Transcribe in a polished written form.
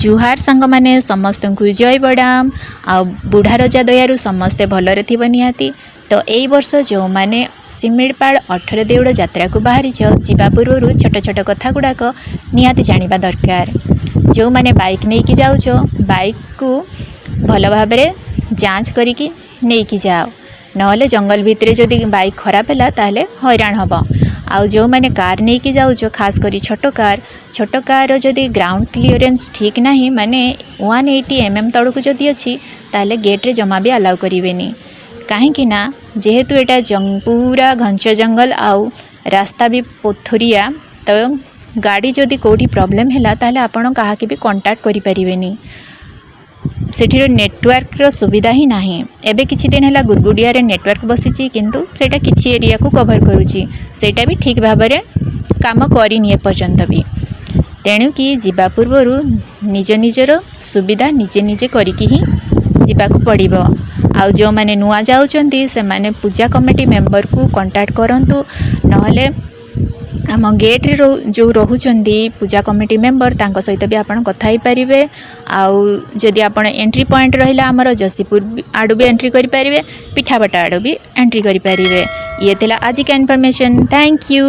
ଜୁହାର ସାଙ୍ଗମାନେ, ସମସ୍ତଙ୍କୁ ଜୟ ବଡ଼ାମ। ଆଉ ବୁଢ଼ା ରଜା ଦୟାରୁ ସମସ୍ତେ ଭଲରେ ଥିବ ନିହାତି। ତ ଏଇ ବର୍ଷ ଯେଉଁମାନେ ଶିମିଳିପାଳ 18 ଦେଉଳ ଯାତ୍ରାକୁ ବାହାରିଛ, ଯିବା ପୂର୍ବରୁ ଛୋଟ ଛୋଟ କଥା ଗୁଡ଼ାକ ନିହାତି ଜାଣିବା ଦରକାର। ଯେଉଁମାନେ ବାଇକ୍ ନେଇକି ଯାଉଛ, ବାଇକ୍କୁ ଭଲ ଭାବରେ ଯାଞ୍ଚ କରିକି ନେଇକି ଯାଅ, ନହେଲେ ଜଙ୍ଗଲ ଭିତରେ ଯଦି ବାଇକ୍ ଖରାପ ହେଲା, ତାହେଲେ ହଇରାଣ ହେବ। ଆଉ ଯେଉଁମାନେ କାର୍ ନେଇକି ଯାଉଛ, ଖାସ କରି ଛୋଟ କାର୍, ଛୋଟ କାର୍ର ଯଦି ଗ୍ରାଉଣ୍ଡ କ୍ଲିୟରେନ୍ସ ଠିକ୍ ନାହିଁ, ମାନେ 180 mm ତଳକୁ ଯଦି ଅଛି, ତାହେଲେ ଗେଟ୍ରେ ଜମା ବି ଆଲାଉ କରିବେନି। କାହିଁକି ନା ଯେହେତୁ ଏଇଟା ପୁରା ଘଞ୍ଚ ଜଙ୍ଗଲ ଆଉ ରାସ୍ତା ବି ପଥୁରିଆ, ତ ଗାଡ଼ି ଯଦି କେଉଁଠି ପ୍ରୋବ୍ଲେମ୍ ହେଲା, ତାହେଲେ ଆପଣ କାହାକି ବି କଣ୍ଟାକ୍ଟ କରିପାରିବେନି। ସେଠିର ନେଟୱାର୍କର ସୁବିଧା ହିଁ ନାହିଁ। ଏବେ କିଛି ଦିନ ହେଲା ଗୁରଗୁଡ଼ିଆରେ ନେଟୱାର୍କ ବସିଛି, କିନ୍ତୁ ସେଇଟା କିଛି ଏରିଆକୁ କଭର୍ କରୁଛି। ସେଇଟା ବି ଠିକ୍ ଭାବରେ କାମ କରିନି ଏପର୍ଯ୍ୟନ୍ତ ବି। ତେଣୁକି ଯିବା ପୂର୍ବରୁ ନିଜ ନିଜର ସୁବିଧା ନିଜେ ନିଜେ କରିକି ହିଁ ଯିବାକୁ ପଡ଼ିବ। ଆଉ ଯେଉଁମାନେ ନୂଆ ଯାଉଛନ୍ତି, ସେମାନେ ପୂଜା କମିଟି ମେମ୍ବରକୁ କଣ୍ଟାକ୍ଟ କରନ୍ତୁ, ନହେଲେ ଆମ ଗେଟ୍ରେ ଯେଉଁ ରହୁଛନ୍ତି ପୂଜା କମିଟି ମେମ୍ବର, ତାଙ୍କ ସହିତ ବି ଆପଣ କଥା ହେଇପାରିବେ। ଆଉ ଯଦି ଆପଣ ଏଣ୍ଟ୍ରି ପଏଣ୍ଟ ରହିଲା ଆମର ଯଶୀପୁର ଆଡ଼ୁ ବି ଏଣ୍ଟ୍ରି କରିପାରିବେ, ପିଠାପଟା ଆଡ଼ୁ ବି ଏଣ୍ଟ୍ରି କରିପାରିବେ। ଇଏ ଥିଲା ଆଜିକା ଇନଫର୍ମେସନ୍। Thank you.